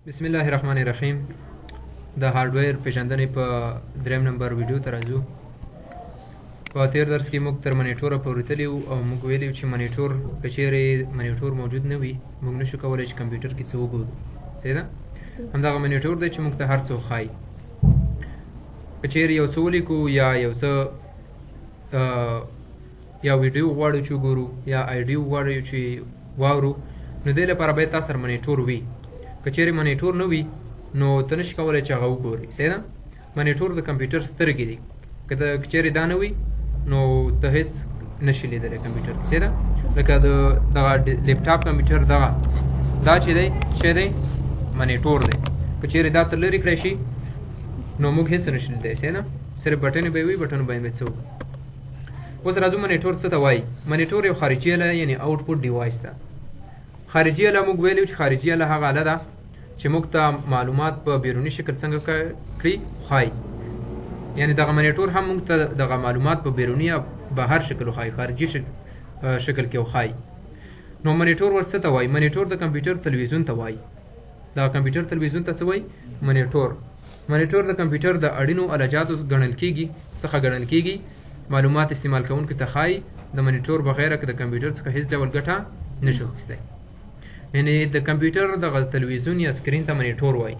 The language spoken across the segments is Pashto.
بسم الله الرحمن الرحیم. د هارډویر پیژندنې په دریم نمبر ویډیو ته راځو. په تیر درس کې موږ تر منیټوره پورې تللي وو او موږ ویلي وو چې منیټور که چیرې منیټور موجود نه وي موږ نشو کولی چې کمپیوټر کې څه وګورو. صحیح ده؟ همدغه منیټور دی چې موږ ته هر څه ښایي. که چیرې یو څه ولیکو یا یو څه یا ویډیو غواړو چې وګورو یا آیډیو غواړو چې واورو، نو دې لپاره باید تاسو سره منیټور وي. که چیرې منیټور نه وي نو ته نشي کولی چې هغه وګورې. صحیح ده؟ منیټور د کمپیوټر سترګې دي. که چیرې دا نه وي نو ته هیڅ نشي لیدلی کمپیوټر کې. صحیح ده؟ لکه د دغه لپټاپ کمپیوټر دغه دا چې دی چې دی منیټور دی. که چیرې دا ته لرې کړی شي نو موږ هیڅ نشو لیدلی. صحیح ده؟ صرف بټنې به وي، بټنو باندې به څه وکړو. اوس راځو منیټور څه ته وایي. منیټور یو خارجي اله یعنی output device ده. خارجي اله موږ ویلي چې خارجي اله هغه اله ده چې موږ ته معلومات په بیروني شکل څنګه کړي ښایي. یعنی دغه منیټور هم موږ ته دغه معلومات په بیروني یا بهر شکل وښایي، خارجي شکل کې وښایي. نو منیټور ور څه ته وایي؟ منیټور د کمپیوټر تلویزیون ته وایي. دا کمپیوټر تلویزیون ته څه وایي؟ منیټور. منیټور د کمپیوټر د اړینو الجاتو ګڼل کیږي څخه ګڼل کیږي. معلومات استعمال کوونکو ته ښایي. د منیټور بغیر که د کمپیوټر څخه هیڅ ډول ګټه نشو اخیستی. یعنی د کمپیوټر دغه تلویزیون یا سکرین ته منیټور وایي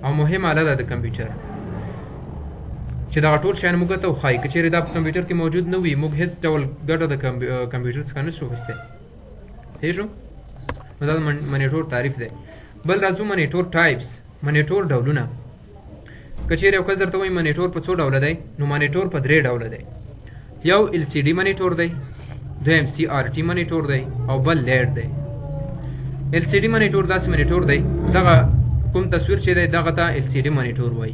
او مهمه اله ده د کمپیوټر چې دغه ټول شیان موږ ته وښایي. که چیرې دا په کمپیوټر کې موجود نه وي موږ هیڅ ډول ګټه د کمپیوټر څخه نشو اخیستی. صحیح شو؟ نو دا د منیټور تعریف دی. بل راځو منیټور types، منیټور ډولونه. که چیرې یو کس درته وایي منیټور په څو ډوله دی، نو منیټور په درې ډوله دی. یو LCD منیټور دی، دویم CRT منیټور دی او بل LED دی. LCD منیټور داسې منیټور دی، دغه کوم تصویر چې دی دغه ته LCD منیټور وایي.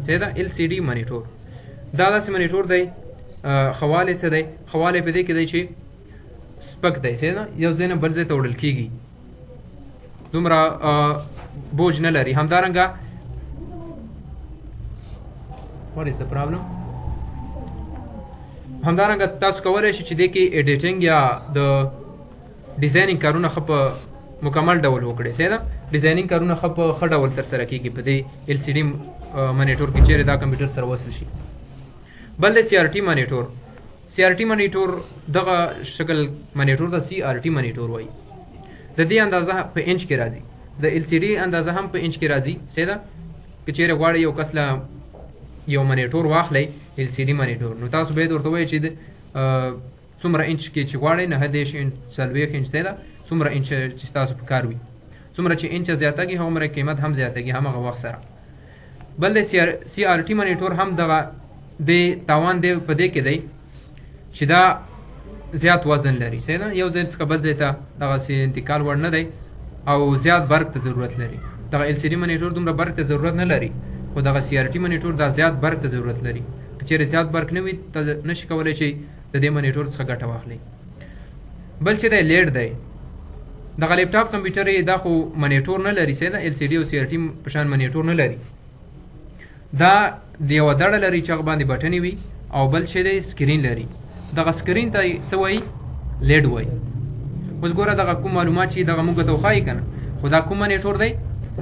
صحیح ده؟ LCD منیټور دا داسې منیټور دی. خوالی څه دی؟ خوالی په دې کې دی چې سپک دی. صحیح ده؟ یو ځای نه بل ځای ته وړل کیږي، دومره بوج نه لري. همدارنګه What is the problem؟ همدارنګه تاسو کولی شئ چې دې کې editing یا د designing کارونه ښه په مکمل ډول وکړئ. صحیح ده؟ designing کارونه ښه په ښه ډول ترسره کیږي په دې LCD منیټور کې چیرې دا کمپیوټر سره وصل شي. بل دی CRT منیټور. CRT منیټور دغه شکل منیټور ته CRT منیټور وایي. د دې اندازه په انچ کې راځي، د LCD اندازه هم په انچ کې راځي. صحیح ده؟ که چیرې غواړئ یو کس له یو منیټور واخلئ LCD منیټور، نو تاسو باید ورته ووایئ چې څومره انچ کې چې غواړئ، 39 انچ، 40 انچ، صحیح ده؟ څومره انچ چې ستاسو په کار وي، څومره چې انچ زیاتږي هغومره قیمت هم زیاتږي همغه وخت سره. بل دی CRT منیټور هم دغه دی تاوان دی په دې کې دی چې دا زیات وزن لري. صحیح ده؟ یو ځای څخه بل ځای ته دغسې انتقال وړ نه دی او زیات برق ته ضرورت لري. دغه LCD منیټور دومره برق ته ضرورت نه لري، خو دغه CRT منیټور دا زیات برق ته ضرورت لري. که چیرې زیات برق نه وي ته نشي کولی چې د دې منیټور څخه ګټه واخلئ. بل چې دی LED دی. دغه لپټاپ کمپیوټر یې دا خو منیټور نه لري. صحیح ده؟ LCD او CRT په شان منیټور نه لري. دا د یوه دړه لري چې هغه باندې بټنې وي او بل چې دی سکرین لري. دغه سکرین ته څه وایي؟ LED وایي. اوس ګوره دغه کوم معلومات چې دغه موږ ته وښایي که نه، خو دا کوم منیټور دی؟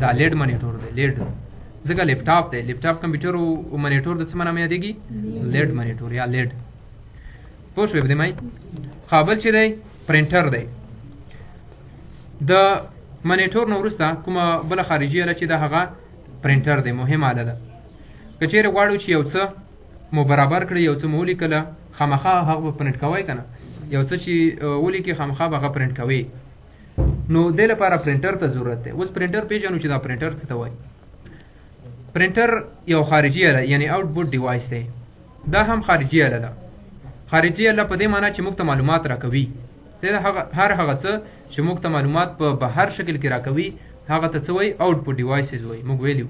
دا LED منیټور دی. LED ځکه لپټاپ دی. لپټاپ کمپیوټر او منیټور د څه په نامه یادېږي؟ LED منیټور یا LED. پوه شوې په دې معنی؟ ښه، بل چې دی پرنټر دی. د منیټور نه وروسته کومه بله خارجي اله چې ده هغه پرنټر دی، مهمه اله ده. که چیرې غواړو چې یو څه مو برابر کړي، یو څه مو ولیکله، خامخا هغه به پرنټ کوی که نه، یو څه چې ولیکې خامخا به هغه پرنټ کوي. نو دې لپاره پرنټر ته ضرورت دی. اوس پرنټر پېژنو چې دا پرنټر څه ته وایي. پرنټر یو خارجي اله یعنی output device دی. دا هم خارجي اله ده. خارجي اله په دې معنی چې موږ ته معلومات راکوي. هر هغه څه چې موږ ته معلومات په بهر شکل کې راکوي هغه ته څه وایي؟ output devices وایي، موږ ویلي.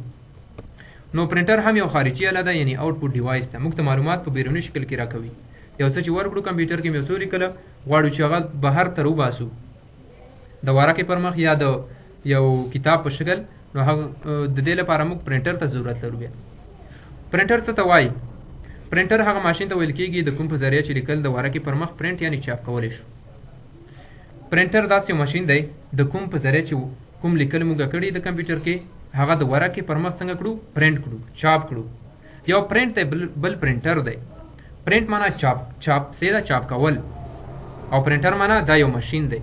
نو پرنټر هم یو خارجي اله ده یعنی output device ده. موږ ته معلومات په بیروني شکل کې راکوي. یو څه چې ورکړو کمپیوټر کې مې یو څه ولیکله، غواړو چې هغه بهر ته راوباسو د ورقې پر مخ یا د یو کتاب په شکل، نو هغه د دې لپاره موږ پرنټر ته ضرورت لرو. بیا پرنټر څه ته وایي؟ پرنټر هغه ماشین ته ویل کیږي د کوم په ذریعه چې لیکل د ورقې پر مخ پرنټ یعنی چاپ کولی شو. پرنټر داسې یو ماشین دی د کوم په ذریعه چې کوم لیکل موږ کړي د کمپیوټر کې هغه د ورقې پر مخ څنګه کړو؟ پرنټ کړو، چاپ کړو. یو پرنټ دی، بل پرنټر دی. پرنټ معنا چاپ، چاپ سیده چاپ کول، او پرنټر معنا دا یو ماشین دی،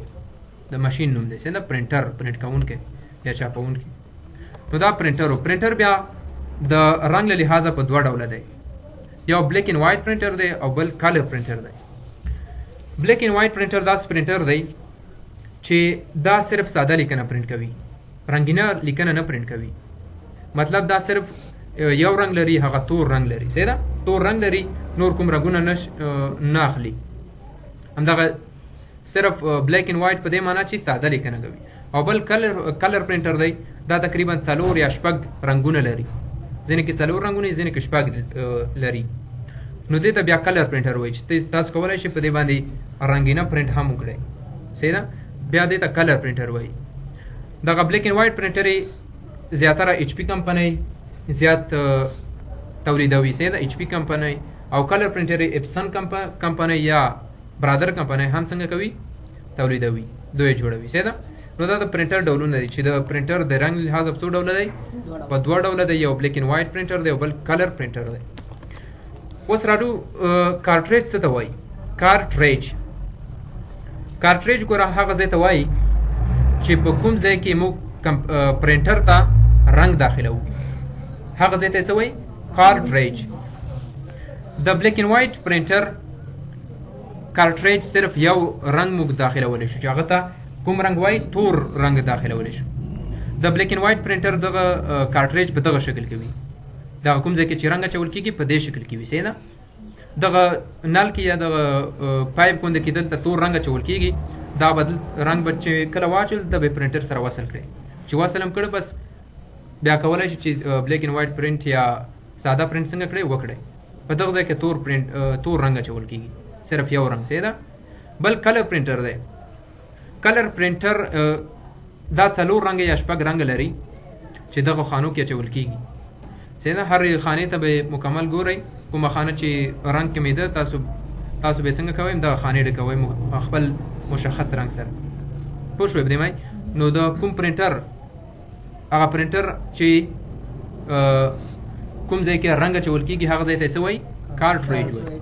د ماشین نوم دی، سیده پرنټر، پرنټ کوونکی یا چاپوونکی. نو دا پرنټر و. پرنټر بیا د رنګ له لحاظه په دوه ډوله دی، یو black and white printer دی او بل color printer دی. black and white printer داسې پرنټر دی چې دا صرف ساده لیکنه پرنټ کوي، رنګینه لیکنه نه پرنټ کوي. مطلب دا صرف یو رنګ لري، هغه تور رنګ لري، صحیح ده، تور رنګ لري، نور کوم رنګونه نه اخلي. همدغه صرف black and white په دې معنی چې ساده لیکنه کوي. او بل color printer دی، دا تقریبا څلور یا شپږ رنګونه لري، ځینې کې څلور رنګونه، ځینې کې شپږ لري. نو دې ته بیا color printer وایي چې تاسو کولی شئ په دې باندې رنګینه پرنټ هم وکړئ، صحیح ده، بیا دې ته color printer وایي. دغه black and white printer یې زیاتره HP کمپنۍ زیات تولیدوي، صحیح ده، HP کمپنۍ. او color printer یې Epson کمپنۍ یا Brother کمپنۍ هم څنګه کوي؟ تولیدوي، دوی جوړوي، صحیح ده. نو دا د پرنټر ډولونه دي چې د پرنټر د رنګ لحاظه په څو ډوله دی؟ په دوه ډوله دی، یو black and white printer دی او بل color printer دی. اوس راځو cartridge څه ته وایي؟ cartridge، cartridge ګوره هغه ځای ته وایي چې په کوم ځای کې موږ پرنټر ته رنګ داخلوو، هغه ځای ته څه وایي؟ cartridge. د black and white printer cartridge صرف یو رنګ موږ داخلولی شو چې هغه ته کوم رنګ وایي؟ تور رنګ داخلولی شو. د black and white printer دغه cartridge په دغه شکل کې وي، دغه کوم ځای کې چې رنګ اچول کېږي په دې شکل کې وي، صحیح ده. دغه نل کې یا دغه pipe کوند کې دلته تور رنګ اچول کېږي، دا بدل رنګ به چې کله واچول دا به پرنټر سره وصل کړي، چې وصل هم کړي بس بیا کولی شي چې black and white print یا ساده پرنټ څنګه کړي وکړي. په دغه ځای کې تور پرنټ، تور رنګ اچول کېږي، صرف یو رنګ، صحیح ده. بل color printer دی. color printer دا څلور رنګ یا شپږ رنګ لري چې دغه خانو کې اچول کېږي، صحیح ده. هرې خانې ته به مکمل ګورئ، کومه خانه چې رنګ کمېده تاسو به څنګه کوئ؟ دغه خانې ډکوئ خپل مشخص رنګ سره، پوه شوئ په دې معنی؟ نو د کوم پرنټر، هغه پرنټر چې کوم ځای کې رنګ اچول کېږي هغه ځای ته څه وایي؟ cartridge وایي.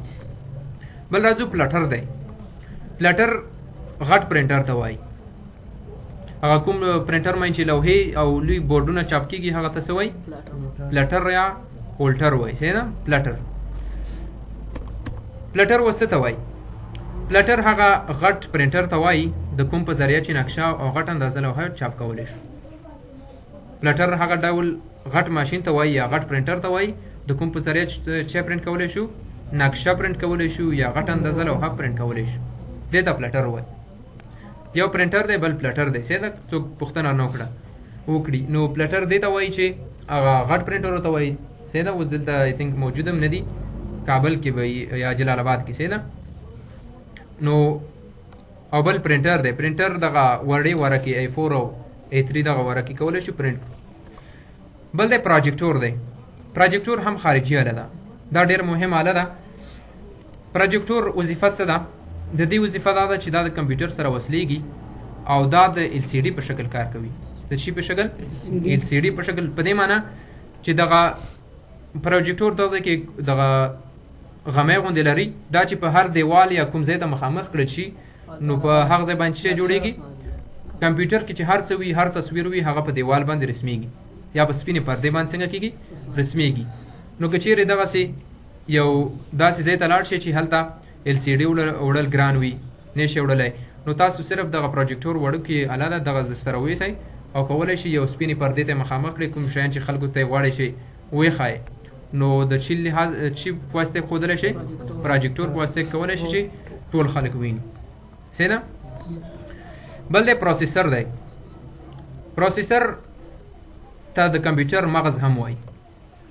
بل راځو plotter دی. plotter غټ پرنټر ته وایي، هغه کوم پرنټر مې چې لوحې او لوی بورډونه چاپ کېږي هغه ته څه وایي؟ plotter یا پولټر وایي، صحیح ده، plotter. plotter اوس څه ته وایي؟ plotter هغه غټ پرنټر ته وایي د کوم په ذریعه چې نقشه او غټ اندازه لوحه چاپ کولی شو. plotter هغه ډول غټ ماشین ته وایي یا غټ پرنټر ته وایي د کوم په ذریعه چې پرنټ کولی شو، نقشه پرنټ کولی شو یا غټ اندازه لوحه پرنټ کولی شو، دې ته plotter وایي. یو پرنټر دی بل plotter دی، صحیح ده، څوک پوښتنه نه وکړي. نو plotter دې ته وایي چې هغه غټ پرنټر ورته وایي، صحیح ده. اوس دلته I think موجود هم نه دي، کابل کې به یا جلال آباد کې، صحیح ده. نو او بل پرنټر دی. پرنټر دغه وړې ورقې A4 او A3 دغه ورقې کولی شو پرنټ کړو. بل دی پراجیکټور دی. پراجیکټور هم خارجي آله ده، دا ډېره مهمه آله ده. پراجیکټور وظیفه څه ده؟ د دې وظیفه دا ده چې دا د کمپیوټر سره وصلېږي او دا د LCD په شکل کار کوي. د چی په شکل؟ LCD په شکل. په دې معنی چې دغه پروجیکټور دغه ځای کې دغه غمی غوندې لري، دا چې په هر دیوال یا کوم ځای ته مخامخ کړل شي نو په هغه ځای باندې څه جوړېږي؟ کمپیوټر کې چې هر څه وي، هر تصویر وي، هغه په دیوال باندې رسمیږي یا په سپینې پردې باندې څنګه کېږي؟ رسمیږي. نو که چیرې دغسې یو داسې ځای ته لاړ شئ چې هلته LCD وړل ګران وي، نه شئ وړلی، نو تاسو صرف دغه پروجیکټور وړوکی اله ده دغه سره ویسئ او کولی شئ یو سپینې پردې ته مخامخ کړئ، کوم شیان چې خلکو ته غواړئ چې وښایئ. نو د چی لحاظ چی په واسطه ښودلی شئ؟ پروجیکټور په واسطه کولی شئ چې ټول خلک وویني، صحیح ده. بل دی processor دی. processor ته د کمپیوټر مغز هم وایي،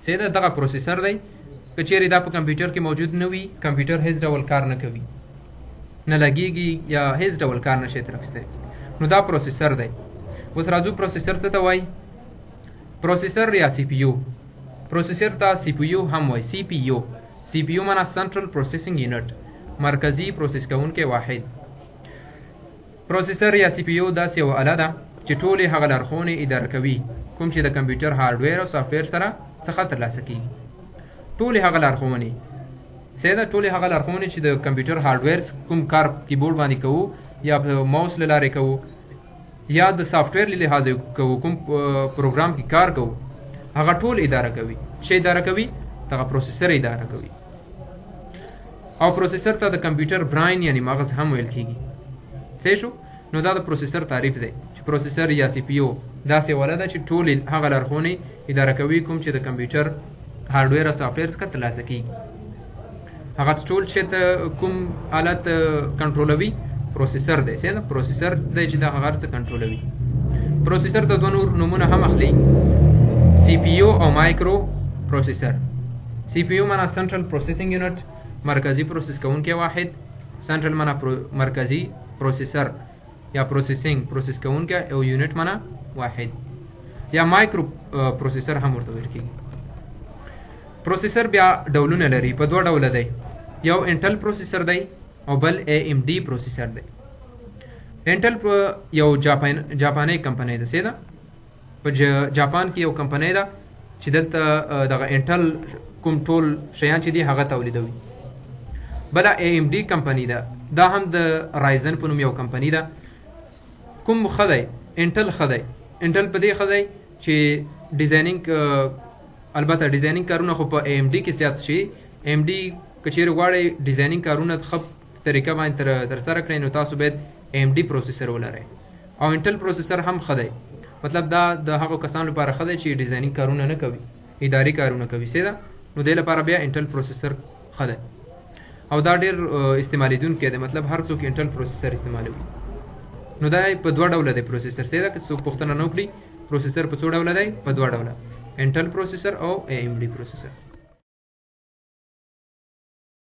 صحیح ده. دغه processor دی، که چیرې دا په کمپیوټر کې موجود نه وي کمپیوټر هیڅ ډول کار نه کوي، نه لګیږي یا هیڅ ډول کار نشي ترې اخیستی. نو دا processor دی. اوس راځو processor څه ته وایي؟ processor یا CPU. processor ته CPU هم وایي. CPU، CPU معنا central processing unit، مرکزي process کوونکی واحد. processor یا CPU داسې یوه آله ده چې ټولې هغه لارښوونې اداره کوي کوم چې د کمپیوټر هارډویر او سافټویر سره څخه ترلاسه کیږي. ټولې هغه لارښوونې، صحیح ده، ټولې هغه لارښوونې چې د کمپیوټر هارډویر کوم کار کیبورډ باندې کوو یا په ماوس له لارې کوو یا د سافټویر له لحاظه کوو، کوم پروګرام کې کار کوو، هغه ټول اداره کوي. چې اداره کوي دغه processor اداره کوي. او processor ته د کمپیوټر brain یعنی مغز هم ویل کیږي. صحیح شو؟ نو دا د processor تعریف دی چې processor یا CPU داسې وله ده چې ټول هغه لارښوونې اداره کوي کوم چې د کمپیوټر هارډویر او سافټویر څخه ترلاسه کیږي. هغه ټول چې ته کوم آلت کنټرولوي processor دی. صحیح ده؟ processor دی چې دا هغه څه کنټرولوي. processor ته دوه نور نومونه هم اخلي، CPU او microprocessor. CPU معنا central processing unit، مرکزی process کوونکی واحد. سنټرل معنا مرکزی، processor یا processing process کوونکی، او unit معنا واحد، یا microprocessor هم ورته ویل کیږي. processor بیا ډولونه لري، په دوه ډوله دی، یو Intel processor دی او بل AMD processor دی. Intel په یو جاپانۍ کمپنۍ ده، صحیح ده؟ په جاپان کې یو کمپنۍ ده چې دلته دغه Intel کوم ټول شیان چې دي هغه تولیدوي. بله AMD کمپنۍ ده، دا هم د Ryzen په نوم یو کمپنۍ ده. کوم ښه دی؟ Intel ښه دی. Intel په دې ښه دی چې designing، البته designing کارونه خو په AMD کې زیات شي. AMD که چیرې غواړئ designing کارونه ښه طریقه باندې ترسره کړئ نو تاسو باید AMD processor ولرئ. او Intel processor هم ښه دی، مطلب دا د هغو کسانو لپاره ښه دی چې designing کارونه نه کوي، اداري کارونه کوي، صحیح ده؟ نو دې لپاره بیا Intel processor ښه دی او دا ډېر استعمالېدونکی دی، مطلب هر څوک Intel processor استعمالوي. نو دا په دوه ډوله دی processor، صحیح ده؟ که څوک پوښتنه نه وکړي processor په څو ډوله دی؟ په دوه ډوله، Intel processor او AMD processor.